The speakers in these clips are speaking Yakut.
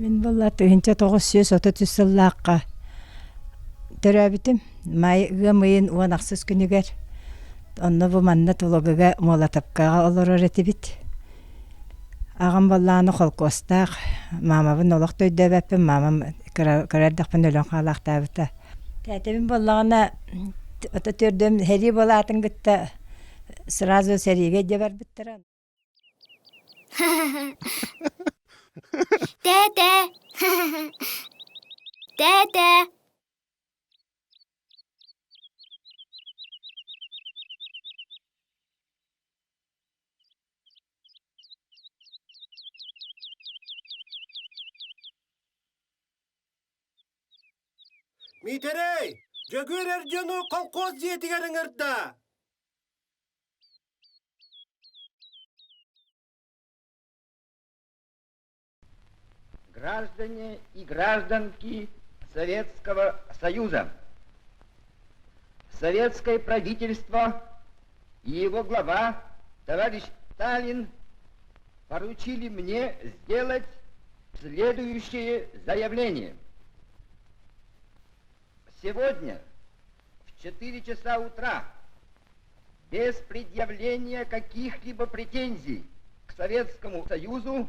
Мин буолла 1933 сыллаахха төрөөбүтүм. Маай ыам ыйын 16 күнүгэр. Онно бу манна Тулагыга Молотовкаҕа олорор этибит. Аҕам буоллаҕына холкуостаах, маамабын олох да өйдөөбөппүн, маамам кыра кыра эрдэхпинэ өлөн хаалаахтаабыта. Тээтэбин буоллаҕына ото төрдүм сэрии буолаатын кытта сразу сэриигэ илдьэ барбыттара. Тээ-тээ! Тээ-тээ! Миитэрэй, Дьөгүөр эр дьону колхоз дьиэтигэр ыҥырда. Граждане и гражданки Советского Союза! Советское правительство и его глава, товарищ Сталин, поручили мне сделать следующее заявление. Сегодня в 4 часа утра без предъявления каких-либо претензий к Советскому Союзу,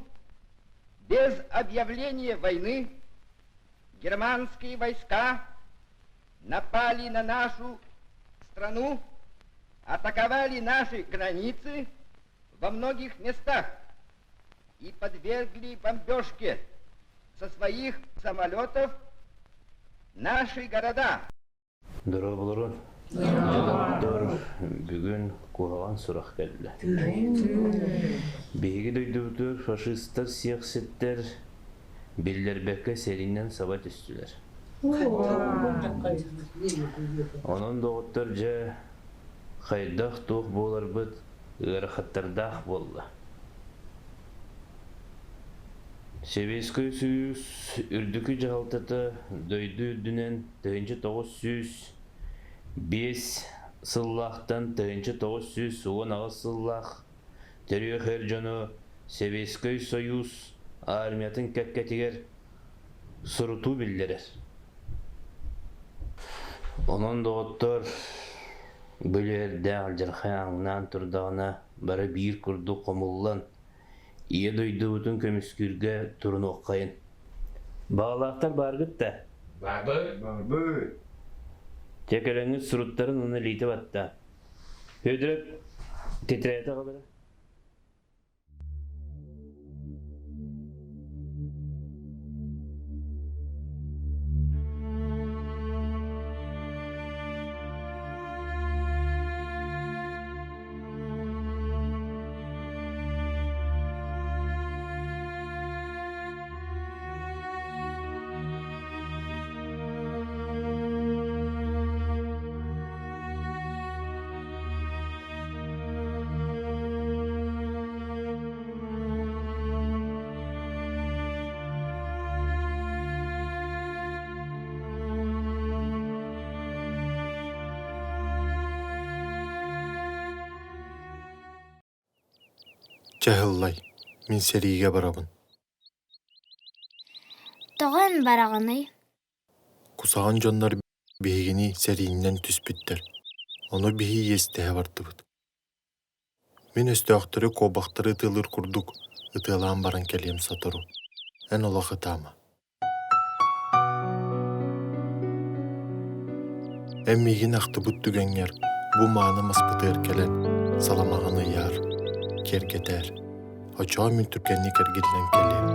без объявления войны, германские войска напали на нашу страну, атаковали наши границы во многих местах и подвергли бомбежке со своих самолетов наши города. Дорооболорун. Доҕоттор, бүгүн куһаҕан сурах кэллэ. Биһиги дойдубутугар фашистар сиэхситтэр биллэрбэккэ сэриинэн саба түстүлэр. Онон доҕоттор дьэ хайдах-туох буоларбыт ыарахаттардаах буолла. Сэбиэскэй Сойуус үрдүкү дьаһалтата дойду үрдүнэн 1905 сыллаахтан 1918 сыллаах төрүөх эр дьону Сэбиэскэй Сойуус армиятын кэккэтигэр сурутуу биллэрэр. Онон, доҕоттор, бу үлүгэрдээх алдьархай ааҥнаан турдаҕына бары биир курдук хомуллан, Ийэ дойдубутун көмүскүүргэ турунуоххайын. Баҕалаахтар бааргыт да? Баарбыт. Баарбыт. Дьэ кэлэҥҥит суруттарын уонна илиитэ батта. Федоров тетрадь аҕалара. Чэ һыллай, мин сэриигэ барабын. Тоҕо эн бараҕыный? Кусаҕан дьоннор биһигини сэрииннэн түспүттэр, ону биһи иэстэһэ бардыбыт. Мин өстөөхтөрү куобахтары ытыалыыр курдук ытыалаан баран кэлиэм сотору, эн олох ытаама. Эн миигин ахтыбыт түгэҥҥэр бу мааны маспытыгар кэлэн саламаҕын ыйаар, киэргэтээр, оччоҕо мин түргэнник эргиллэн кэлиэм.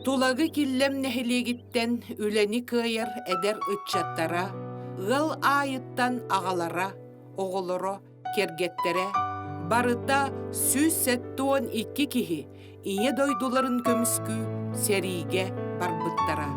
Тулагы Киллэм нэһилиэгиттэн үлэни кыайар эдэр ыччаттара, ыал аайыттан аҕалара, оҕолоро кэргэттэрэ барыта 172 киһи Ийэ дойдуларын көмүскүү сэриигэ барбыттара.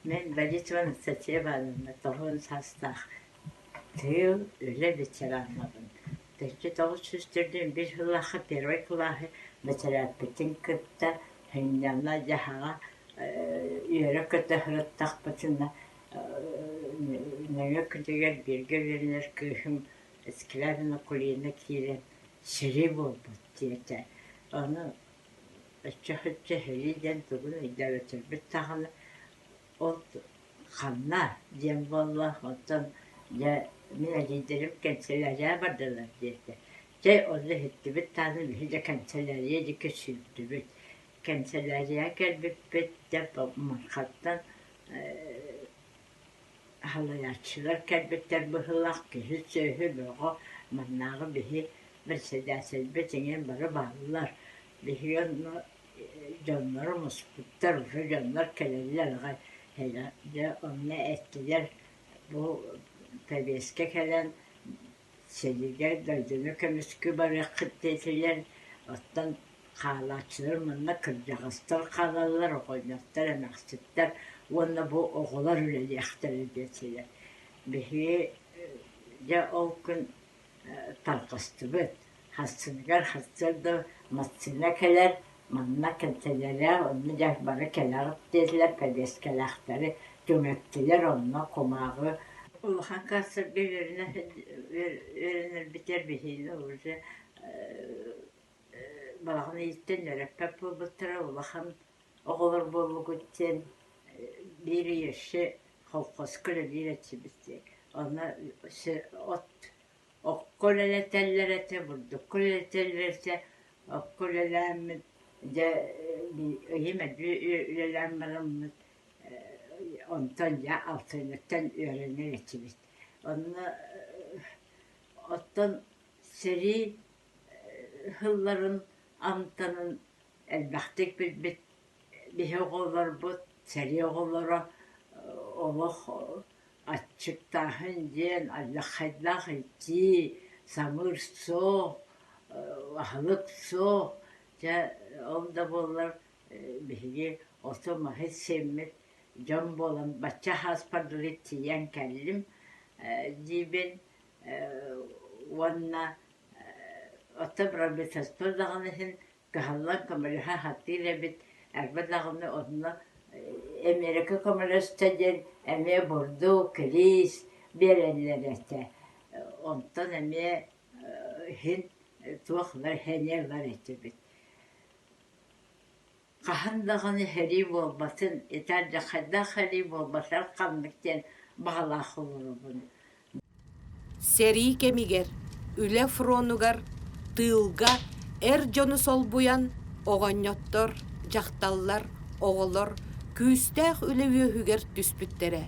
Мин Борисова Анастасия Ивановна тоҕуон саастаах тыыл, үлэ ветеранабын. 1941 сыллаахха первай кылааһы бэтэрээппитин кытта сынньана-дьаһаҕа үөрэ-көтө сырыттахпытына нөҥүө күнүгэр бииргэ үөрэнэр кыыһым Скрябина Кулина киирэн сэрии буолбут диэтэ. Ону өччө-өччө сэрии диэн тугун өйдөөбөтөрбүт даҕаны ол ханна диэн буолла, оттон дьэ мин эдьиийдэрим кэнсэлээрийэ бардылар диэтэ. Чэ онно иһиттибит даҕаны биһи дьэ кэнсэлээрийэ диэки сүүрдүбүт. Кэнсэлээрийэ кэлбиппит дьэ Мархаттан Халайааччылар кэлбиттэр быһыылаах, киһи-сүөһү бөҕө, маннааҕы биһи председателбит эҥин бары бааллар. Биһиги онно дьоннору муспуттар, уже дьоннор кэлэллэр аҕай. Дьэ онно эттилэр бу повестка кэлэн Сэриигэ дойдуну көмүскүү барыаххыт диэтилэр, оттон хаалааччылар манна кырдьаҕастар хаалаллар, оҕонньоттор, эмээхситтэр уонна бу оҕолор үлэлиэхтэрэ диэтилэр. Биһиги дьэ ол күн тарҕастыбыт. Харсыныгар сарсыарда массыына кэлэр, манна кэлтэлэрэ, онно дьэ бары кэлэҕит диэтилэр, пэбиэскэлээхтэри түҥэттилэр, онно кумааҕы Улахан класстарга үөрэнэ үөрэнэрбитигэр биһигини уже балаҕан ыйыттан үөрэппэт буолбуттара, улахан оҕолор буоллугут диэн биир ый өссө колхозка үлэлиир этибит диэн. Онно от окко үлэлэтэллэр этэ, бурдукка үлэлэтэллэр этэ. Окко үлэлээммит дьэ ыйым элбии үлэлээн бараммыт Онтон дьэ алтынньыттан үөрэнэр этибит. Онно оттон сэрии сылларын амтанын элбэхтик билбит биһи оҕолорбут, сэрии оҕолоро олох аччыктааһын диэн алдьархайдаах итии, самыыр суох, аһылык суох. Дьэ ол да буоллар Биһиги оту-маһы сиэммит дьон буолан бачча ааспар дылы тиийэн кэллим диибин уонна оттон правительство даҕаны иһин кыһаллан көмөлөһө сатыыр эбит, эрбэ даҕаны онно Эмиэрикэ көмөлөстө диэн эмиэ бурдук, кириис биэрэллэр этэ. Онтон эмиэ иһин туох сэниэ ылар этибит. Хаһан даҕаны сэрии буолбатын, ити алдьархайдаах сэрии буолбатар ханнык диэн баҕалаах олоробун. Сэрии кэмигэр үлэ фронугар, тыылга эр дьону солбуйан оҕонньоттор, дьахталлар, оҕолор күүстээх үлэ үөһүгэр түспүттэрэ.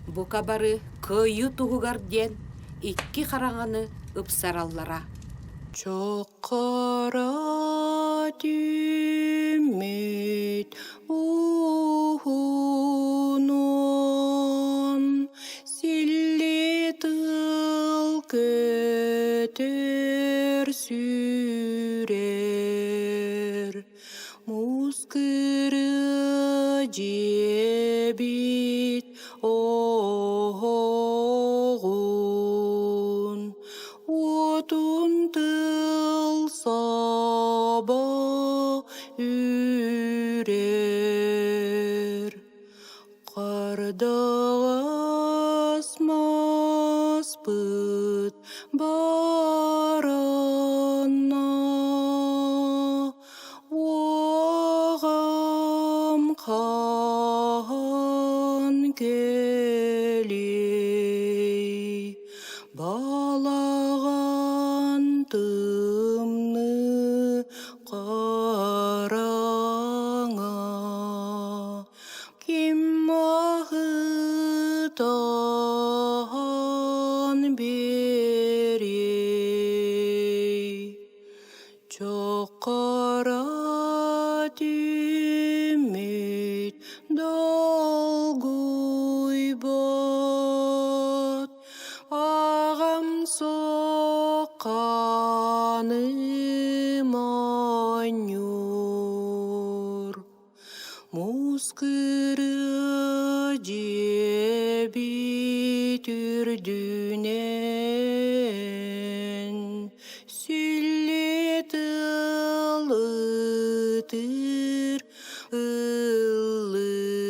Бука бары кыайыы туһугар диэн икки хараҥаны ыпсараллара. Чоккоро түүммүт уһунуон силли тыл көтөр сүүрэр муус кырыы дьиэбит оһоҕун Уотун тыл собо үрэр, Хардаҕас маспыт баранна, Уоҕам хаһан кэлиэй? Балаҕан тымныы хараҥа, ким маһы таһан биэриэй? Чоккара түүммүт долгуйбут, аҕам сокканы моонньуур. Муус кырыы Дьиэбит үрдүнэн сүллэ тылытыр ыллыыр.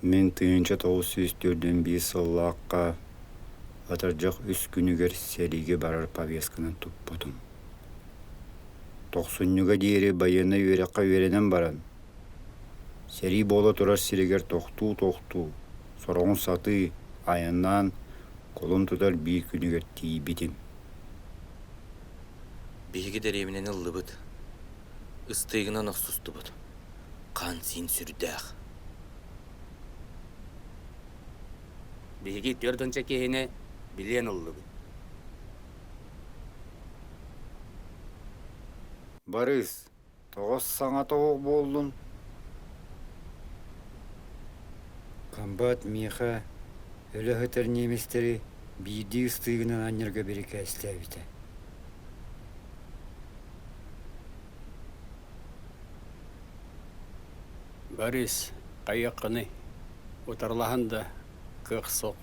Мин 1941 сыллаахха атырдьах үс күнүгэр сэриигэ барар повестканан туппутум. Тохсунньуга диэри байыаннай үөрэххэ үөрэнэн баран, сэрии буола турар сиригэр тохтуу-тохтуу, сороҕун сатыы айаннаан кулун тутар биир күнүгэр тиийбитим. Биһиги дэриэбинэни ыллыбыт, ыстыыгынан охсустубут, хаан-сиин сүрдээх. Биһиги 40 киһини билиэн ыллыбыт. Барыыс, тоҕо саҥа тоҕук буоллун? Комбат миэхэ өлө сытар немецтэри биирдии ыстыыгынан анньарга бирикээстээбитэ. Борис, хайыаххыный, утарылаһан да кыах суох.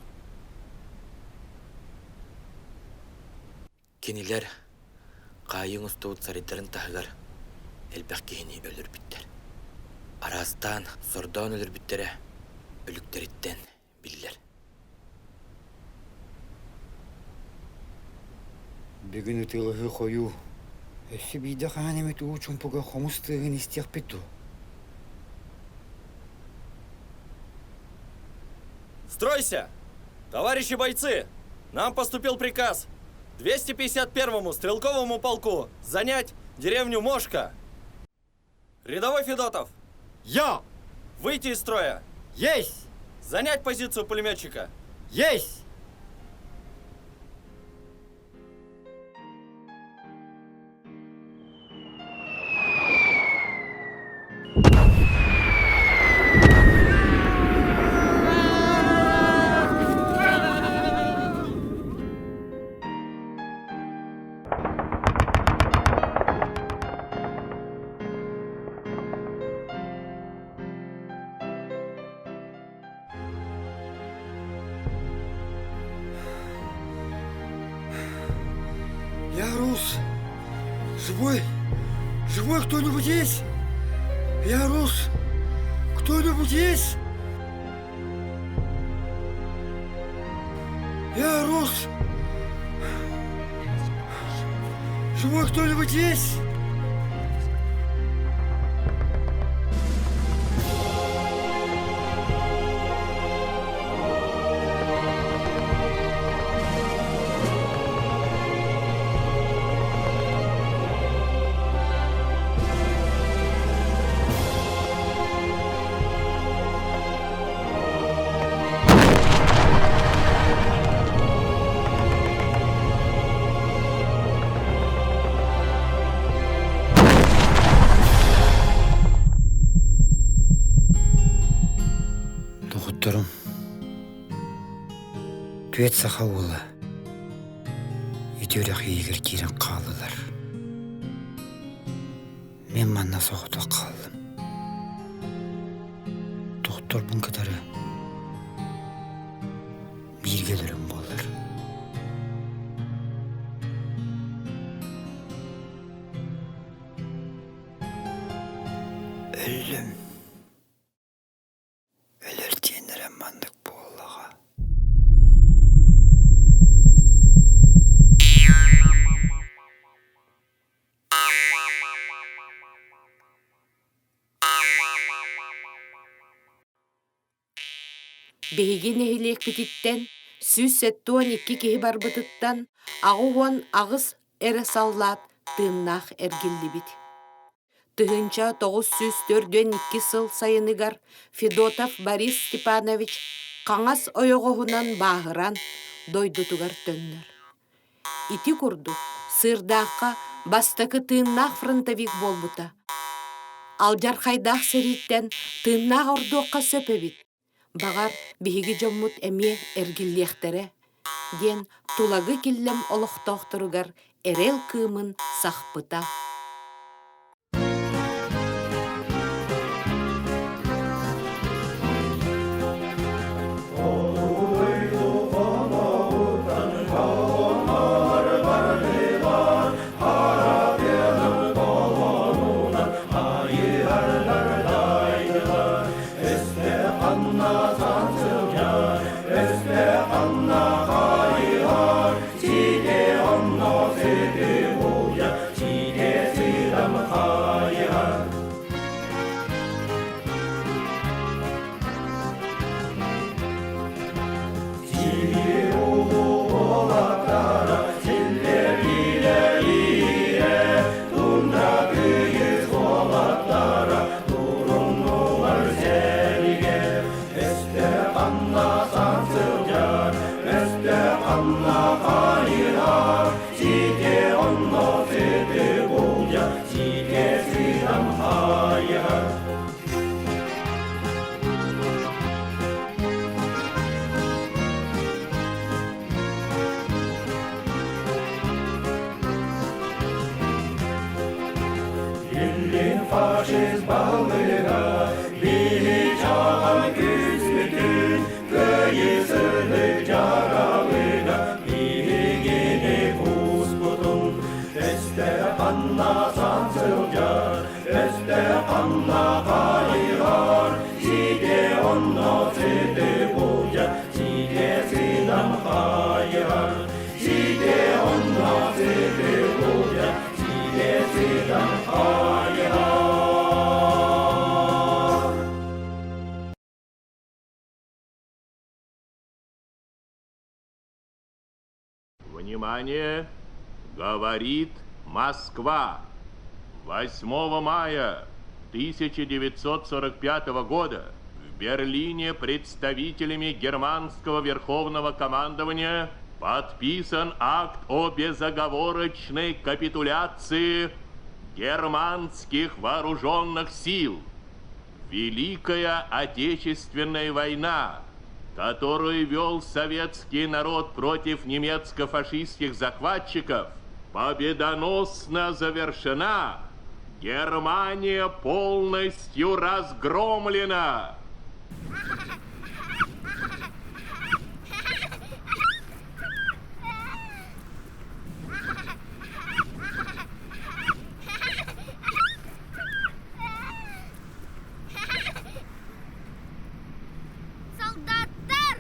Кинилэр хаайыы оҥостубут сарайдарын таһыгар элбэх киһини өлөрбүттэр. Араастаан сордоон өлөрбүттэрэ өлүктэриттэн биллэр. Бүгүн ытыалаһыы хойуу. Өссө биирдэ хаһан эмит уу чумпуга хомус тыаһын истиэхпит дуо? Стройся! Товарищи бойцы, нам поступил приказ 251-му стрелковому полку занять деревню Мошка. Рядовой Федотов! Я! Выйти из строя! Есть! Занять позицию пулеметчика! Есть! Я рус! Живой? Живой кто-нибудь есть? Я рус! Кто-нибудь есть? Я рус! Живой кто-нибудь есть? Түөт саха уола ити үрэх иһигэр киирэн хааллылар. Мин манна соҕотох хааллым. Тохторбун кытары бииргэ өлөрүм буоллар. Өллүм. Өлөр диэннэрэ маннык буоллаҕа. Биһиги нэһилиэкпититтэн 172 киһи барбытыттан 88 эрэ саллаат тыыннаах эргиллибит. 1942 сыл сайыныгар Федотов Борис Степанович хаҥас ойоҕоһунан бааһыран дойдутугар төннөр. Ити курдук Сыырдаахха бастакы тыыннаах фронтовик буолбута. Алдьархайдаах сэрииттэн тыыннаах ордуохха сөп эбит. Баҕар, биһиги дьоммут эмиэ эргиллиэхтэрэ, диэн Тулагы Киллэм олохтоохторугар эрэл кыымын сахпыта. Фашист балыга биһи чаҕан күүспүтүн кыайыысыны дьаралыга биһигини кууспутун өстө ханна сан сылдьар өстө ханна хайыһар сиде онно сыты булдьа сиде сыдам хайыһар сиде онно сыты булдьа сиде сыдам хайыһар. Внимание! Говорит Москва! 8 мая 1945 года в Берлине представителями германского верховного командования подписан акт о безоговорочной капитуляции германских вооруженных сил. Великая Отечественная война, которую вел советский народ против немецко-фашистских захватчиков, победоносно завершена. Германия полностью разгромлена. Солдаттар!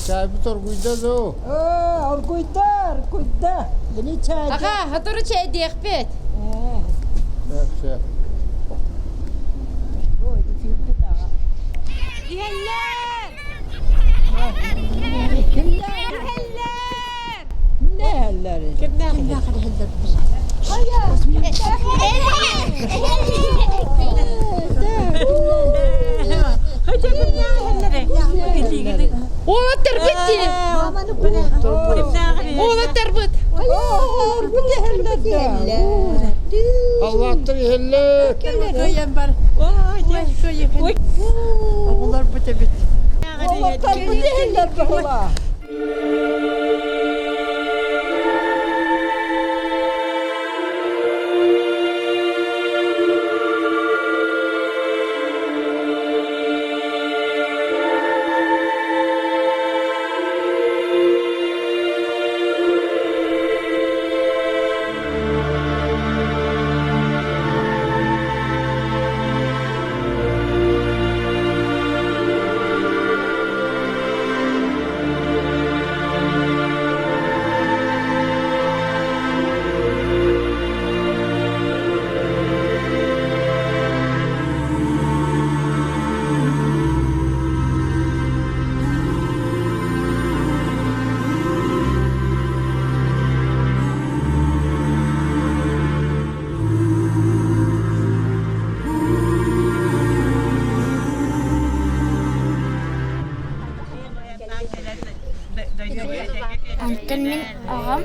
Чайбыт оргуйда доо. Оргуйда, оргуйда. Бини чай. Аха, сотору чэйдиэхпит. Сөп, сөп. Иһэллэр! Кимнээх? Иһэллэр! Кимнээх Кимнээх иһэллэр? Уолаттарбыт дии. Уолаттарбыт. Аллааттар иһэллэр. Оҕолорбут эбит. Уолаттарбыт иһэллэр баһыла. Онтон мин аҕам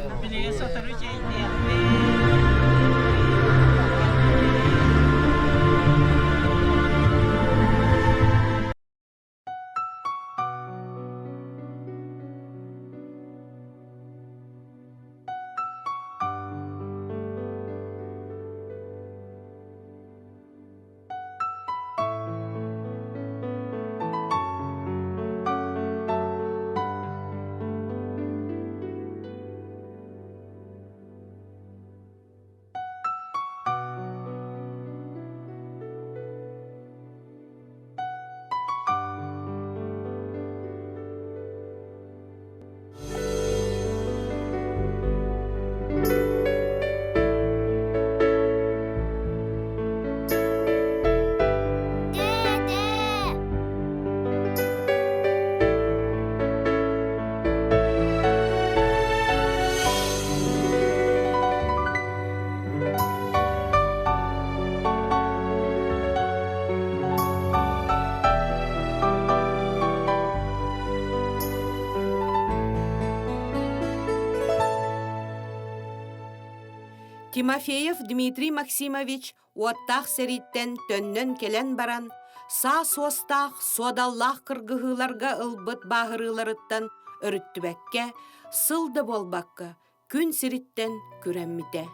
Тимофеев Дмитрий Максимович уоттаах сэрииттэн төннөн кэлэн баран, саа суостаах, суодаллаах кыргыһыыларга ылбыт бааһырыыларыттан өрүттүбэккэ, сыл да буолбакка, күн сириттэн күрэммитэ.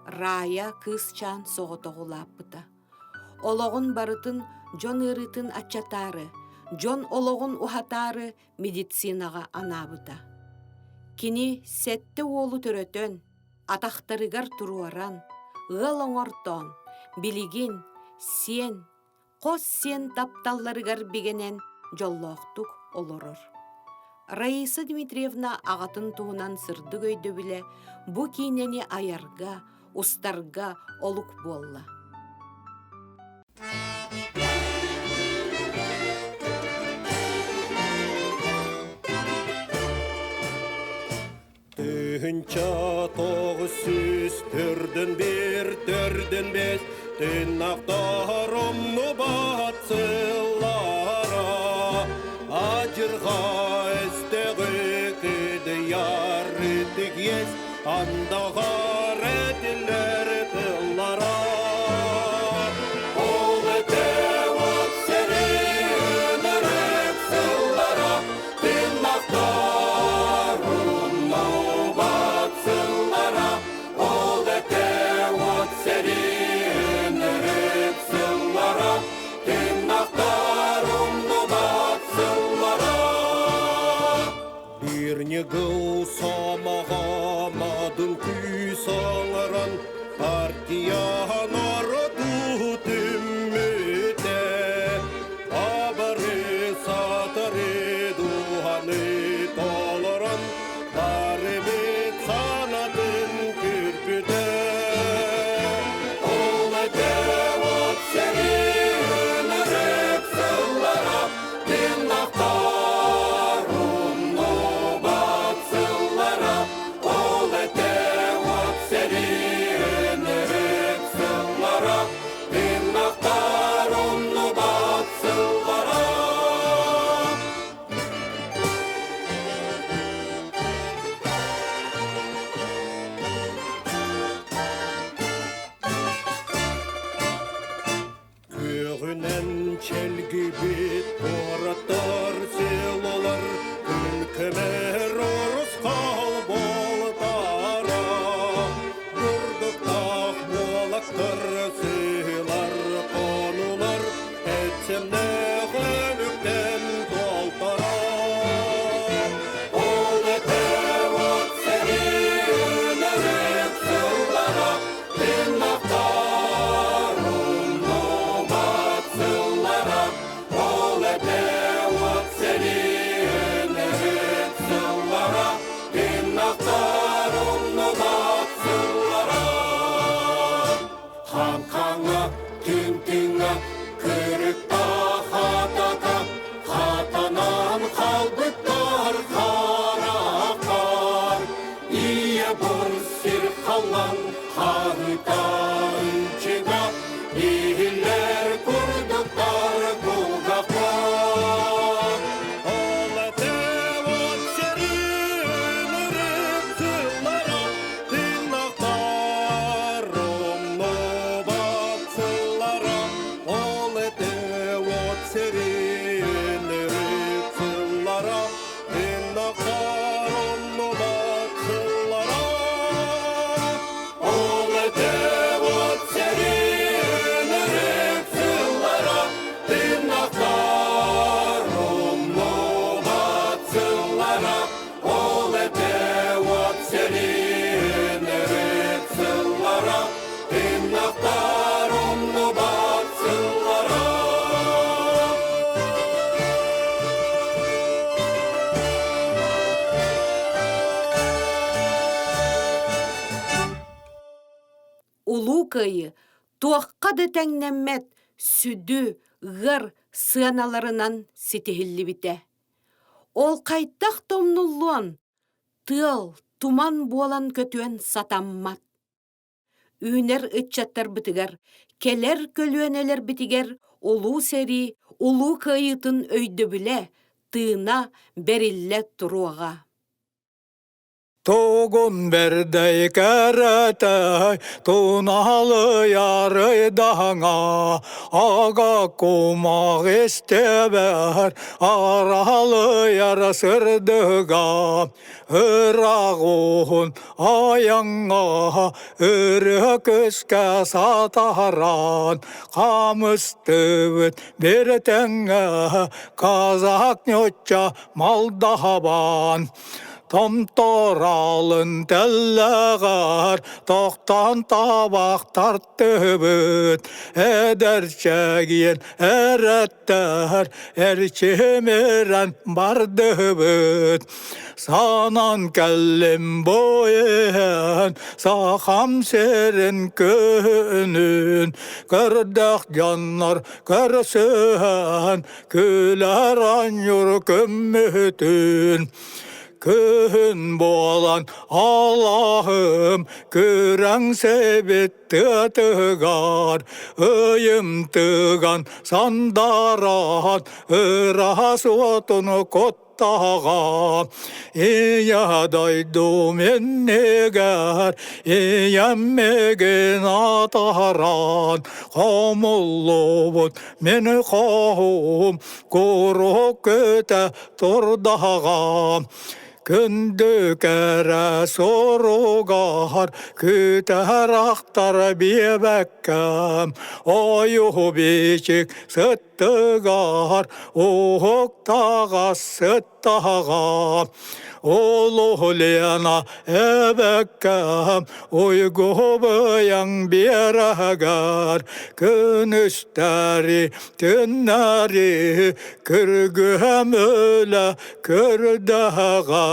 Рая кыысчаан соҕотоҕу улааппыта. Олоҕун барытын дьон ыарыытын аччатаары, дьон олоҕун уһатаары медицинаҕа анаабыта. Кини сэттэ уолу төрөтөн, атахтарыгар туруоран, ыал оҥортоон, билигин сиэн, хос сиэн тапталларыгар бигэнэн дьоллоохтук олорор. Раиса Дмитриевна аҕатын туһунан сырдык өйдөбүлэ бу киинэни айарга, устарга олук буолла. Тыһынча тоғыз сүүс төрдүн бір, төрдүн бес, тыыннахтар умнубат сыллара. Адьырҕа эстэҕи кыдыйар ытык иэс, андаҕар этиллэр тыллара. Ол этэ от сэрии ынырык сыллара, Тыыннахтар умнубат сыллара, ол этэ от сэрии ынырык сыллара, тыыннахтар умнубат сыллара. Биир ньыгыл сомоҕо модун күүс оҥорон партия норуоту түммүтэ. Абары сатары дууһаны толорон барыбыт санатын күүрпүтэ. Ол этэ от сэрии ынырык сыллара тыыннахтар умнубат сыллара. саллан хаһытаанчыга иһиллэр курдуктар кулгахха. Ол этэ-уот сэрии сыллара тыыннахтар умнубат сыллара. Ол этэ-уот сэрии сыллара тыыннахтар умнубат сыллара. Ол этэ-уот сэрии сыллара тыыннахтар умнубат сыллара. Ол этэ-уот сэрии сыллара тыыннахтар умнубат сыллара. Улуу Кыайыы туохха да тэҥнэммэт сүдү, ыар сыаналарынан ситиһиллибитэ. Ол хайдах да умнуллуон, тыал, туман буолан көтүөн сатаммат. Үүнэр ыччаттарбытыгар, кэлэр көлүөнэлэрбитигэр Улуу сэрии Улуу Кыайыытын өйдөбүлэ, тыына бэриллэ туруоҕа. Тугун бэрдэй кэрэтэй, туналыйарый даһаҥа, ага кумах истэбэр, аралыйар сырдыга, ыраах уһун айаҥҥа ырыа көскэ сатаран, хамыстыбыт биритэҥҥэ казак ньучча малдаһабан. Томторалын тэллэҕэр тохтон табах тартыбыт, эдэр чэгиэн эрэттэр эрчимирэн бардыбыт. Санан кэллим бу иһэн сахам сирин күнүн, көрдөх дьоннор көрсүһэн күлэр анньур көммүтүн. Күһүн буолан алаһым күрэҥ сэбит тыатыгар ыйым тыган сандараат ыраас уотун куттаҕа ийэ дойдум иннигэр ийэм мигин атааран хомуллубут мин хоһум курук көтө турдаҕа күндү кэрэ суругар күтэр ахтар биэбэккэм ойуу бичик сыттыгар уһуктаҕас сыттаҕа Улуу Лена эбэккэм уйгу быйаҥ биэрэгэр күнүстэри түннэри күргүһэм өлө көрдөһөҕө.